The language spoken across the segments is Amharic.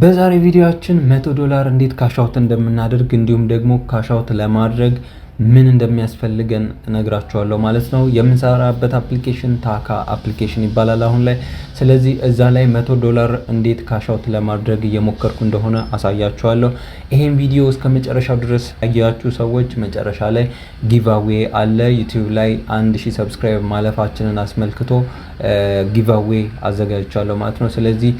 በዛሬ ቪዲዮአችን 100 ዶላር እንዴት cash out እንደምናደርግ እንዲሁም ደግሞ cash out ለማድረግ ምን እንደሚያስፈልገን እነግራችኋለሁ ማለት ነው። የምንሰራበት application ታካ application ይባላል አሁን ላይ። ስለዚህ እዛ ላይ 100 ዶላር እንዴት cash out ለማድረግ እየሞከርኩ እንደሆነ አሳያችኋለሁ። ይሄን ቪዲዮ እስከ መጨረሻው ድረስ ያያችሁ ሰዎች መጨረሻ ላይ giveaway አለ። YouTube ላይ 1000 subscribe ማለፋችንን አስመልክቶ giveaway አዘጋጅቻለሁ ማለት ነው። ስለዚህ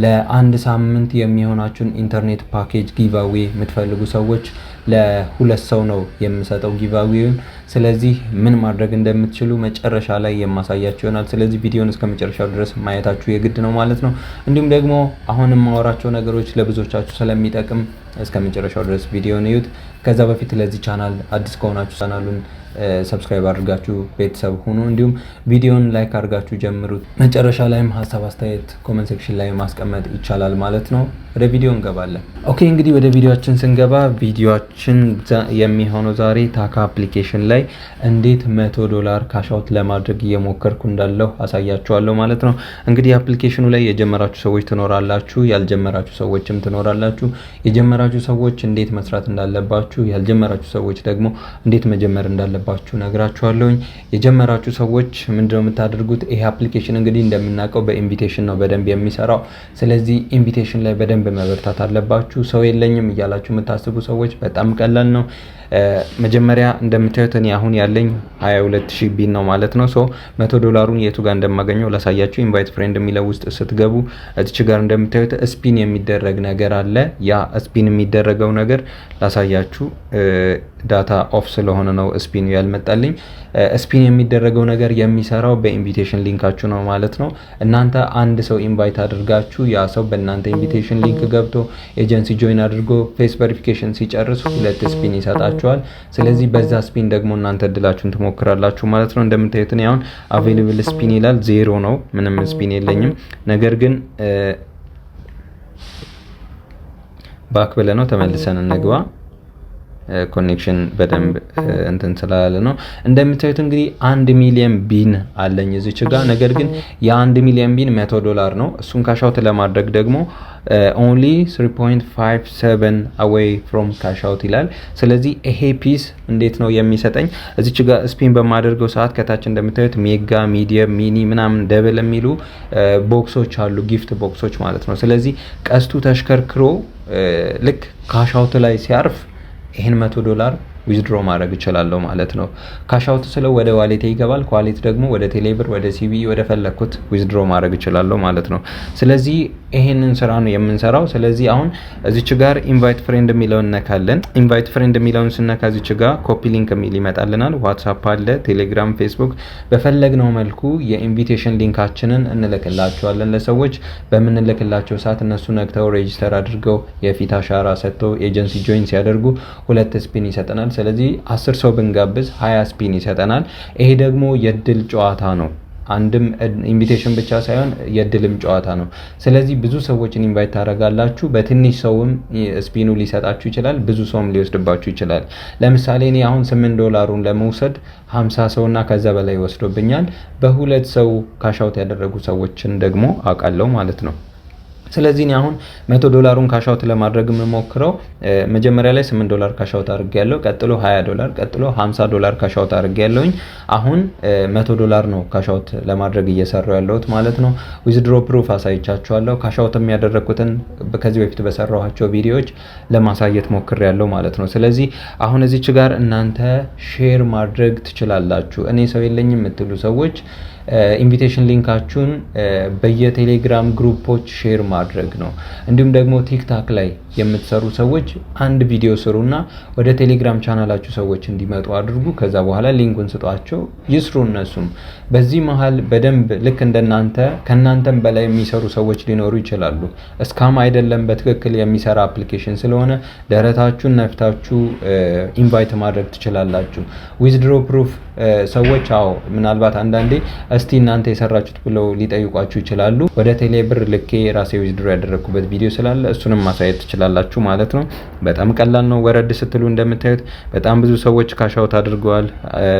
ለአንድ ሳምንት የሚሆናችሁን ኢንተርኔት package giveaway የምትፈልጉ ሰዎች ለሁለት ሰው ነው የምሰጠው giveaway ውን። ስለዚህ ምን ማድረግ እንደምትችሉ መጨረሻ ላይ የማሳያችሁ ይሆናል። ስለዚህ ቪዲዮን እስከ መጨረሻው ድረስ ማየታችሁ የግድ ነው ማለት ነው። እንዲሁም ደግሞ አሁን የማወራቸው ነገሮች ለብዙዎቻችሁ ስለሚጠቅም እስከ መጨረሻው ድረስ ቪዲዮን እዩት። ከዛ በፊት ለዚህ ቻናል አዲስ ከሆናችሁ ቻናሉን subscribe አድርጋችሁ ቤተሰብ ሁኑ። እንዲሁም ቪዲዮን like አድርጋችሁ ጀምሩት። መጨረሻ ላይም ሀሳብ አስተያየት comment section ላይ ማስቀመጥ ይቻላል ማለት ነው። ወደ ቪዲዮ እንገባለን። Okay፣ እንግዲህ ወደ ቪዲዮአችን ስንገባ ቪዲዮአችን የሚሆነው ዛሬ ታካ application ላይ እንዴት 100 ዶላር cash out ለማድረግ እየሞከርኩ እንዳለሁ አሳያችኋለሁ ማለት ነው። እንግዲህ application ኑ ላይ የጀመራችሁ ሰዎች ትኖራላችሁ፣ ያልጀመራችሁ ሰዎችም ትኖራላችሁ። የጀመራችሁ ሰዎች እንዴት መስራት እንዳለባችሁ፣ ያልጀመራችሁ ሰዎች ደግሞ እንዴት መጀመር እንዳለባችሁ ነግራችኋለሁኝ። የጀመራችሁ ሰዎች ምንድነው የምታደርጉት? ይሄ application እንግዲህ እንደምናውቀው በ invitation ነው በደንብ የሚሰራው። ስለዚህ invitation ላይ በደንብ መበርታት አለባችሁ። ሰው የለኝም እያላችሁ የምታስቡ ሰዎች በጣም ቀላል ነው። መጀመሪያ እንደምታዩት እኔ አሁን ያለኝ 22,000 bean ነው ማለት ነው። So 100 ዶላሩን የቱ ጋር እንደማገኘው ላሳያችሁ። Invite friend የሚለው ውስጥ ስትገቡ እዚች ጋር እንደምታዩት spin የሚደረግ ነገር አለ። ያ spin የሚደረገው ነገር ላሳያችሁ። Data off ስለሆነ ነው spin ኑ ያልመጣልኝ። Spin የሚደረገው ነገር የሚሰራው በ invitation link ኣችሁ ነው ማለት ነው። እናንተ አንድ ሰው invite አድርጋችሁ ያ ሰው በእናንተ invitation link ገብቶ agency join አድርጎ face verification ሲጨርስ ሁለት spin ይሰጣችኋል። ስለዚህ በዛ spin ደግሞ እናንተ እድላችሁን ትሞክራላችሁ ማለት ነው። እንደምታዩት እኔ አሁን available spin ይላል፣ ዜሮ ነው፣ ምንም spin የለኝም። ነገር ግን back ብለን ነው ተመልሰን እንግባ። Connection በደንብ እንትን ስላለ ነው። እንደምታዩት እንግዲህ 1 ሚሊዮን bean አለኝ እዚች ጋ። ነገር ግን የ1 ሚሊዮን bean 100 ዶላር ነው። እሱን cash out ለማድረግ ደግሞ only 3.57 away from cash out ይላል። ስለዚህ ይሄ piece እንዴት ነው የሚሰጠኝ? እዚች ጋ spin በማደርገው ሰዓት ከታች እንደምታዩት mega፣ medium፣ mini ምናምን double የሚሉ box ኦች አሉ፣ gift box ኦች ማለት ነው። ስለዚህ ቀስቱ ተሽከርክሮ ልክ cash out ላይ ሲያርፍ ይህን 100 ዶላር withdraw ማድረግ እችላለሁ ማለት ነው። Cash out ስለው ወደ wallet ኤ ይገባል። ከ wallet ደግሞ ወደ ቴሌብር፣ ወደ CBE፣ ወደ ፈለግኩት withdraw ማድረግ እችላለሁ ማለት ነው። ስለዚህ ይሄንን ስራ ነው የምንሰራው። ስለዚህ አሁን እዚች ጋር invite friend የሚለውን እነካለን። Invite friend የሚለውን ስነካ እዚች ጋር copy link የሚል ይመጣልናል። WhatsApp አለ፣ ቴሌግራም፣ ፌስቡክ፣ በፈለግነው መልኩ የ invitation link ኣችንን እንልክላቸዋለን ለሰዎች። በምንልክላቸው ሰዓት እነሱ ነክተው register አድርገው የፊት አሻራ ሰጥተው agency join ሲያደርጉ ሁለት spin ይሰጠናል። ስለዚህ 10 ሰው ብንጋብዝ 20 spin ይሰጠናል። ይሄ ደግሞ የእድል ጨዋታ ነው። አንድም invitation ብቻ ሳይሆን የእድልም ጨዋታ ነው። ስለዚህ ብዙ ሰዎችን invite ታደርጋላችሁ። በትንሽ ሰውም spin ኑ ሊሰጣችሁ ይችላል፣ ብዙ ሰውም ሊወስድባችሁ ይችላል። ለምሳሌ እኔ አሁን 8 ዶላሩን ለመውሰድ 50 ሰው እና ከዛ በላይ ወስዶብኛል። በሁለት ሰው cash out ያደረጉ ሰዎችን ደግሞ አውቃለሁ ማለት ነው። ስለዚህ እኔ አሁን 100 ዶላሩን cash out ለማድረግ የምሞክረው መጀመሪያ ላይ 8 ዶላር cash out አድርጌያለሁ። ቀጥሎ 20 ዶላር፣ ቀጥሎ 50 ዶላር cash out አድርጌያለሁኝ። አሁን 100 ዶላር ነው cash out ለማድረግ እየሰራሁ ያለሁት ማለት ነው። Withdraw proof አሳይቻችኋለሁ። Cash out ያደረግኩትን ከዚህ በፊት በሰራኋቸው ቪዲዮዎች ለማሳየት ሞክሬያለሁ ማለት ነው። ስለዚህ አሁን እዚች ጋር እናንተ share ማድረግ ትችላላችሁ። እኔ ሰው የለኝም የምትሉ ሰዎች invitation link ኣችሁን በየቴሌግራም group ኦች share ማድረግ ነው። እንዲሁም ደግሞ TikTok ላይ የምትሰሩ ሰዎች አንድ ቪዲዮ ስሩና ወደ ቴሌግራም ቻናላችሁ ሰዎች እንዲመጡ አድርጉ። ከዛ በኋላ link ኡን ስጧቸው፣ ይስሩ። እነሱም በዚህ መሀል በደንብ ልክ እንደናንተ ከእናንተም በላይ የሚሰሩ ሰዎች ሊኖሩ ይችላሉ። Scam አይደለም፣ በትክክል የሚሰራ application ስለሆነ ደረታችሁን ነፍታችሁ invite ማድረግ ትችላላችሁ። Withdraw proof ሰዎች አዎ ምናልባት አንዳንዴ እስቲ እናንተ የሰራችሁት ብለው ሊጠይቋችሁ ይችላሉ። ወደ ቴሌ ብር ልኬ ራሴ withdraw ያደረግኩበት ቪዲዮ ስላለ እሱንም ማሳየት ትችላላችሁ ማለት ነው። በጣም ቀላል ነው። ወረድ ስትሉ እንደምታዩት በጣም ብዙ ሰዎች cash out አድርገዋል።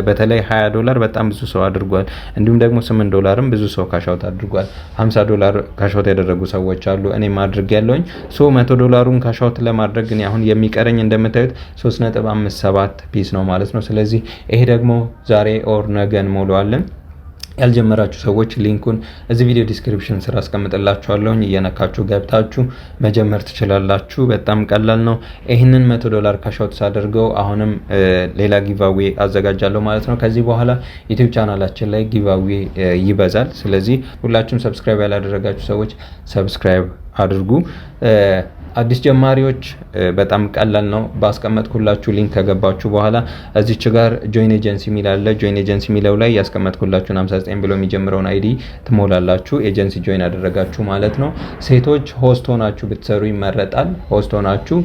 በተለይ 20 ዶላር በጣም ብዙ ሰው አድርጓል። እንዲሁም ደግሞ 8 ዶላርም ብዙ ሰው cash out አድርጓል። 50 ዶላር cash out ያደረጉ ሰዎች አሉ። እኔም አድርጌያለሁኝ። So 100 ዶላሩን cash out ለማድረግ እኔ አሁን የሚቀረኝ እንደምታዩት 3.57 piece ነው ማለት ነው። ስለዚህ ይሄ ደግሞ ዛሬ or ነገ እንሞላዋለን። ያልጀመራችሁ ሰዎች link ኡን እዚህ ቪዲዮ description ስር አስቀምጥላችኋለሁኝ፣ እየነካችሁ ገብታችሁ መጀመር ትችላላችሁ። በጣም ቀላል ነው። ይህንን 100 ዶላር cash out ሳደርገው አሁንም ሌላ giveaway አዘጋጃለሁ ማለት ነው። ከዚህ በኋላ YouTube ቻናላችን ላይ giveaway ይበዛል። ስለዚህ ሁላችሁም subscribe ያላደረጋችሁ ሰዎች subscribe አድርጉ። አዲስ ጀማሪዎች በጣም ቀላል ነው። ባስቀመጥኩላችሁ link ከገባችሁ በኋላ እዚች ጋር join agency የሚል አለ። Join agency የሚለው ላይ ያስቀመጥኩላችሁን 59 ብሎ የሚጀምረውን ID ትሞላላችሁ። Agency join አደረጋችሁ ማለት ነው። ሴቶች host ሆናችሁ ብትሰሩ ይመረጣል። Host ሆናችሁ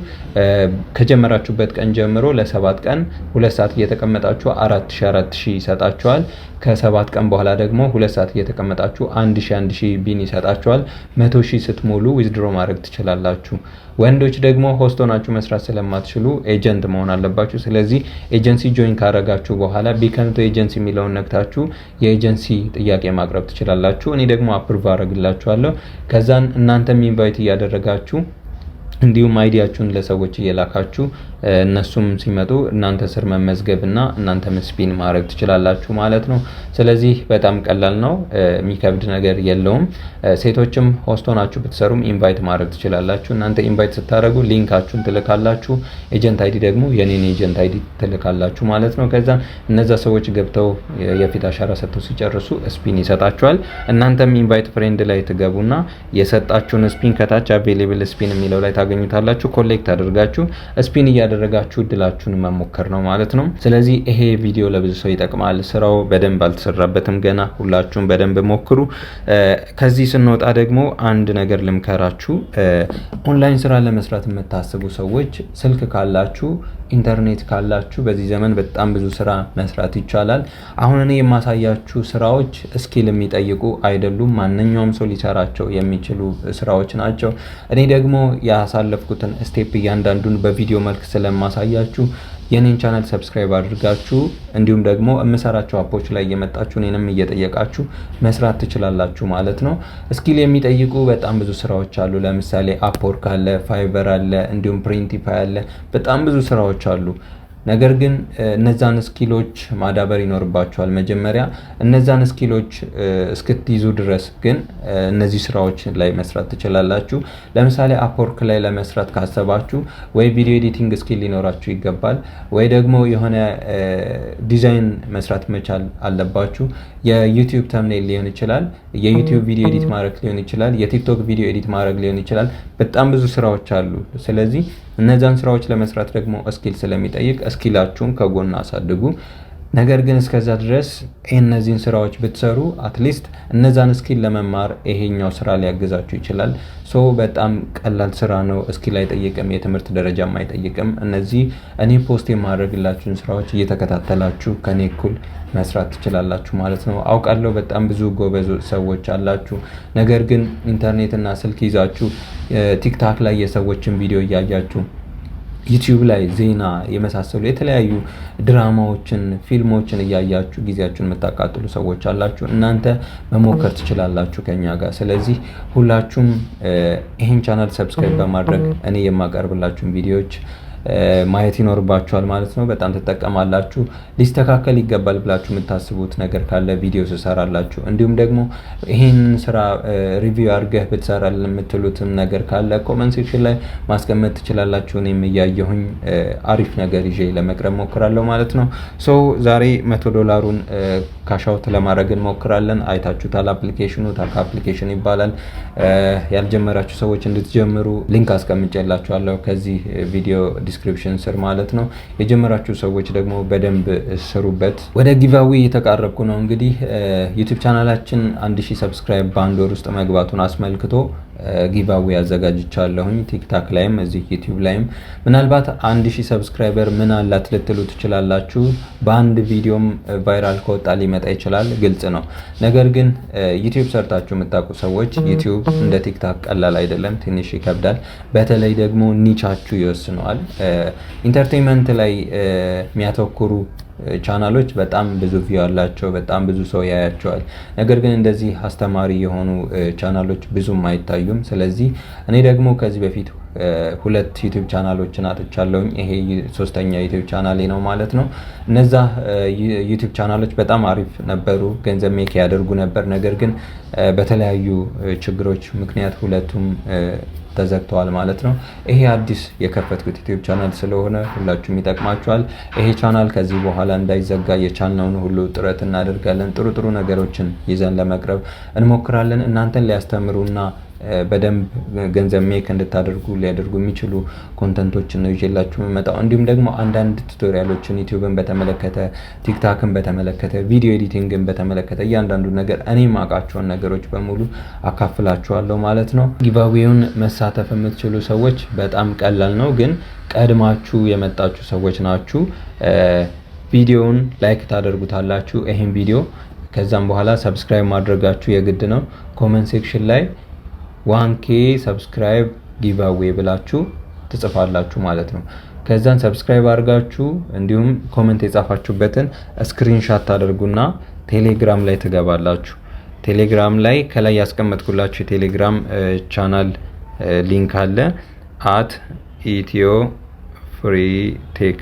ከጀመራችሁበት ቀን ጀምሮ ለ7 ቀን 2 ሰዓት እየተቀመጣችሁ 4000 4000 ይሰጣችኋል። ከ7 ቀን በኋላ ደግሞ 2 ሰዓት እየተቀመጣችሁ 1000 1000 bean ይሰጣችኋል። 100,000 ስትሞሉ withdraw ማድረግ ትችላላችሁ። ወንዶች ደግሞ host ሆናችሁ መስራት ስለማትችሉ agent መሆን አለባችሁ። ስለዚህ agency join ካረጋችሁ በኋላ become to agency የሚለውን ነክታችሁ የኤጀንሲ ጥያቄ ማቅረብ ትችላላችሁ። እኔ ደግሞ approve አረግላችኋለሁ። ከዛን እናንተም invite እያደረጋችሁ እንዲሁም ID ያችሁን ለሰዎች እየላካችሁ እነሱም ሲመጡ እናንተ ስር መመዝገብ እና እናንተም spin ማድረግ ትችላላችሁ ማለት ነው። ስለዚህ በጣም ቀላል ነው፣ የሚከብድ ነገር የለውም። ሴቶችም host ሆናችሁ ብትሰሩም invite ማድረግ ትችላላችሁ። እናንተ invite ስታደርጉ link ኣችሁን ትልካላችሁ፣ agent ID ደግሞ የኔን agent ID ትልካላችሁ ማለት ነው። ከዛ እነዛ ሰዎች ገብተው የፊት አሻራ ሰጥተው ሲጨርሱ spin ይሰጣችኋል። እናንተም invite friend ላይ ትገቡና የሰጣችሁን spin ከታች available spin የሚለው ላይ ታገኙታላችሁ። Collect አድርጋችሁ spin እያደረጋችሁ እድላችሁን መሞከር ነው ማለት ነው። ስለዚህ ይሄ ቪዲዮ ለብዙ ሰው ይጠቅማል። ስራው በደንብ አልተሰራበትም ገና። ሁላችሁም በደንብ ሞክሩ። ከዚህ ስንወጣ ደግሞ አንድ ነገር ልምከራችሁ። ኦንላይን ስራ ለመስራት የምታስቡ ሰዎች ስልክ ካላችሁ፣ ኢንተርኔት ካላችሁ በዚህ ዘመን በጣም ብዙ ስራ መስራት ይቻላል። አሁን እኔ የማሳያችሁ ስራዎች skill የሚጠይቁ አይደሉም። ማንኛውም ሰው ሊሰራቸው የሚችሉ ስራዎች ናቸው። እኔ ደግሞ ያሳለፍኩትን step እያንዳንዱን በቪዲዮ መልክ ስለማሳያችሁ የኔን channel subscribe አድርጋችሁ እንዲሁም ደግሞ የምሰራቸው app ኦች ላይ እየመጣችሁ እኔንም እየጠየቃችሁ መስራት ትችላላችሁ ማለት ነው። Skill የሚጠይቁ በጣም ብዙ ስራዎች አሉ። ለምሳሌ Upwork አለ፣ Fiverr አለ፣ እንዲሁም Printify አለ። በጣም ብዙ ስራዎች አሉ። ነገር ግን እነዛን skill ኦች ማዳበር ይኖርባችኋል። መጀመሪያ እነዛን skill ኦች እስክትይዙ ድረስ ግን እነዚህ ስራዎች ላይ መስራት ትችላላችሁ። ለምሳሌ Upwork ላይ ለመስራት ካሰባችሁ ወይ video editing skill ሊኖራችሁ ይገባል፣ ወይ ደግሞ የሆነ ዲዛይን መስራት መቻል አለባችሁ። የ YouTube thumbnail ሊሆን ይችላል፣ የ YouTube ቪዲዮ edit ማድረግ ሊሆን ይችላል፣ የ TikTok ቪዲዮ edit ማድረግ ሊሆን ይችላል። በጣም ብዙ ስራዎች አሉ። ስለዚህ እነዛን ስራዎች ለመስራት ደግሞ skill ስለሚጠይቅ skill ኣችሁን ከጎን አሳድጉ። ነገር ግን እስከዛ ድረስ እነዚህን ስራዎች ብትሰሩ at least እነዛን skill ለመማር ይሄኛው ስራ ሊያግዛችሁ ይችላል። So በጣም ቀላል ስራ ነው። Skill አይጠይቅም፣ የትምህርት ደረጃም አይጠይቅም። እነዚህ እኔ post የማደርግላችሁን ስራዎች እየተከታተላችሁ ከኔ እኩል መስራት ትችላላችሁ ማለት ነው። አውቃለሁ በጣም ብዙ ጎበዝ ሰዎች አላችሁ። ነገር ግን ኢንተርኔት እና ስልክ ይዛችሁ TikTok ላይ የሰዎችን ቪዲዮ እያያችሁ፣ YouTube ላይ ዜና የመሳሰሉ የተለያዩ ድራማዎችን፣ ፊልሞችን እያያችሁ ጊዜያችሁን የምታቃጥሉ ሰዎች አላችሁ። እናንተ መሞከር ትችላላችሁ ከኛ ጋር። ስለዚህ ሁላችሁም ይህን channel subscribe በማድረግ እኔ የማቀርብላችሁን ቪዲዮዎች ማየት ይኖርባችኋል ማለት ነው። በጣም ትጠቀማላችሁ። ሊስተካከል ይገባል ብላችሁ የምታስቡት ነገር ካለ ቪዲዮ ስሰራላችሁ፣ እንዲሁም ደግሞ ይህንን ስራ review አድርገህ ብትሰራልን የምትሉትም ነገር ካለ comment section ላይ ማስቀመጥ ትችላላችሁ። እኔም እያየሁኝ አሪፍ ነገር ይዤ ለመቅረብ ሞክራለሁ ማለት ነው። So ዛሬ 100 ዶላሩን cash out ለማድረግ እንሞክራለን። አይታችሁታል። Application ኑ ታካ application ይባላል። ያልጀመራችሁ ሰዎች እንድትጀምሩ link አስቀምጬላችኋለሁ ከዚህ ቪዲዮ description ስር ማለት ነው። የጀመራችሁ ሰዎች ደግሞ በደንብ ስሩበት። ወደ giveaway እየተቃረብኩ ነው። እንግዲህ YouTube ቻናላችን 1000 subscribe በአንድ ወር ውስጥ መግባቱን አስመልክቶ Giveaway አዘጋጅቻለሁኝ። TikTok ላይም እዚህ YouTube ላይም። ምናልባት 1000 subscriber ምን አላት ልትሉ ትችላላችሁ። በአንድ ቪዲዮም viral ከወጣ ሊመጣ ይችላል፣ ግልጽ ነው። ነገር ግን YouTube ሰርታችሁ የምታውቁ ሰዎች YouTube እንደ TikTok ቀላል አይደለም፣ ትንሽ ይከብዳል። በተለይ ደግሞ niche ኣችሁ ይወስነዋል። Entertainment ላይ የሚያተኩሩ ቻናሎች በጣም ብዙ view አላቸው፣ በጣም ብዙ ሰው ያያቸዋል። ነገር ግን እንደዚህ አስተማሪ የሆኑ ቻናሎች ብዙም አይታዩም። ስለዚህ እኔ ደግሞ ከዚህ በፊት ሁለት YouTube ቻናሎችን አጥቻለሁኝ። ይሄ ሶስተኛ YouTube ቻናሌ ነው ማለት ነው። እነዛ YouTube ቻናሎች በጣም አሪፍ ነበሩ፣ ገንዘብ make ያደርጉ ነበር። ነገር ግን በተለያዩ ችግሮች ምክንያት ሁለቱም ተዘግተዋል ማለት ነው። ይሄ አዲስ የከፈትኩት YouTube channel ስለሆነ ሁላችሁም ይጠቅማችኋል። ይሄ ቻናል ከዚህ በኋላ እንዳይዘጋ የቻልነውን ሁሉ ጥረት እናደርጋለን። ጥሩ ጥሩ ነገሮችን ይዘን ለመቅረብ እንሞክራለን። እናንተን ሊያስተምሩና በደንብ ገንዘብ make እንድታደርጉ ሊያደርጉ የሚችሉ content ኦችን ነው ይዤላችሁ የምመጣው። እንዲሁም ደግሞ አንዳንድ tutorial ኦችን YouTube ን በተመለከተ፣ TikTok ን በተመለከተ፣ video editing ን በተመለከተ እያንዳንዱ ነገር እኔ የማውቃቸውን ነገሮች በሙሉ አካፍላችኋለሁ ማለት ነው። Giveaway ውን መሳተፍ የምትችሉ ሰዎች በጣም ቀላል ነው፣ ግን ቀድማችሁ የመጣችሁ ሰዎች ናችሁ። ቪዲዮውን like ታደርጉታላችሁ ይሄን ቪዲዮ። ከዛም በኋላ subscribe ማድረጋችሁ የግድ ነው። Comment section ላይ 1K subscribe giveaway ብላችሁ ትጽፋላችሁ ማለት ነው። ከዛን subscribe አድርጋችሁ እንዲሁም comment የጻፋችሁበትን screenshot ታደርጉና ቴሌግራም ላይ ትገባላችሁ። ቴሌግራም ላይ ከላይ ያስቀመጥኩላችሁ የቴሌግራም channel link አለ፣ @EthioFreeTech።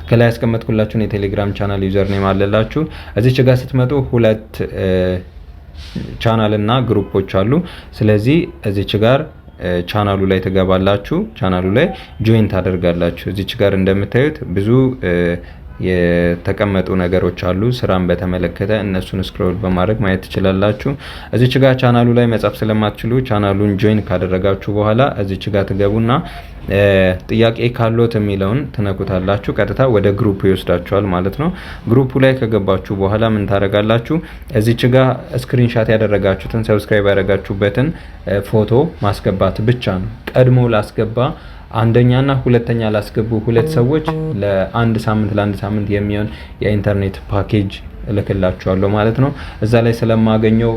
ከላይ ያስቀመጥኩላችሁን የቴሌግራም channel username አለላችሁ። እዚች ጋር ስትመጡ ሁለት ቻናል እና group ኦች አሉ። ስለዚህ እዚች ጋር ቻናሉ ላይ ትገባላችሁ። ቻናሉ ላይ join ታደርጋላችሁ። እዚች ጋር እንደምታዩት ብዙ የተቀመጡ ነገሮች አሉ። ስራን በተመለከተ እነሱን scroll በማድረግ ማየት ትችላላችሁ። እዚች ጋር ቻናሉ ላይ መጻፍ ስለማትችሉ channel ኡን join ካደረጋችሁ በኋላ እዚች ጋር ትገቡና ጥያቄ ካሎት የሚለውን ትነኩታላችሁ። ቀጥታ ወደ group ይወስዳችኋል ማለት ነው። Group ኡ ላይ ከገባችሁ በኋላ ምን ታደርጋላችሁ? እዚች ጋር screenshot ያደረጋችሁትን፣ subscribe ያደረጋችሁበትን ፎቶ ማስገባት ብቻ ነው። ቀድሞ ላስገባ አንደኛና ሁለተኛ ላስገቡ ሁለት ሰዎች ለአንድ ሳምንት የሚሆን የኢንተርኔት ፓኬጅ እልክላችኋለሁ ማለት ነው። እዛ ላይ ስለማገኘው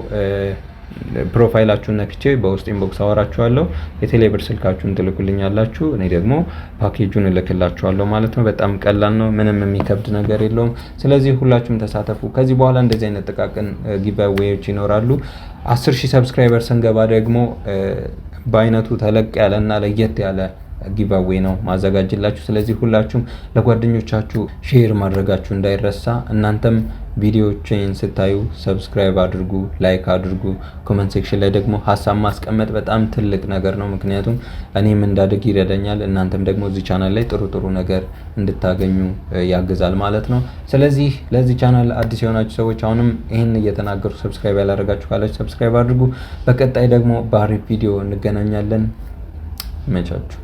profile ኣችሁን ነክቼ በውስጥ inbox አወራችኋለሁ። የቴሌብር ስልካችሁን ትልኩልኛላችሁ፣ እኔ ደግሞ ፓኬጁን እልክላችኋለሁ ማለት ነው። በጣም ቀላል ነው። ምንም የሚከብድ ነገር የለውም። ስለዚህ ሁላችሁም ተሳተፉ። ከዚህ በኋላ እንደዚህ አይነት ጥቃቅን giveaway ዎች ይኖራሉ። 10,000 subscriber ስንገባ ደግሞ በአይነቱ ተለቅ ያለና ለየት ያለ giveaway ነው ማዘጋጅላችሁ። ስለዚህ ሁላችሁም ለጓደኞቻችሁ share ማድረጋችሁ እንዳይረሳ። እናንተም ቪዲዮዎችን ስታዩ subscribe አድርጉ፣ like አድርጉ። Comment section ላይ ደግሞ ሀሳብ ማስቀመጥ በጣም ትልቅ ነገር ነው። ምክንያቱም እኔም እንዳድግ ይረዳኛል፣ እናንተም ደግሞ እዚህ ቻናል ላይ ጥሩ ጥሩ ነገር እንድታገኙ ያግዛል ማለት ነው። ስለዚህ ለዚህ ቻናል አዲስ የሆናችሁ ሰዎች፣ አሁንም ይህን እየተናገርኩ subscribe ያላደረጋችሁ ካላችሁ subscribe አድርጉ። በቀጣይ ደግሞ በአሪፍ ቪዲዮ እንገናኛለን። ይመቻችሁ።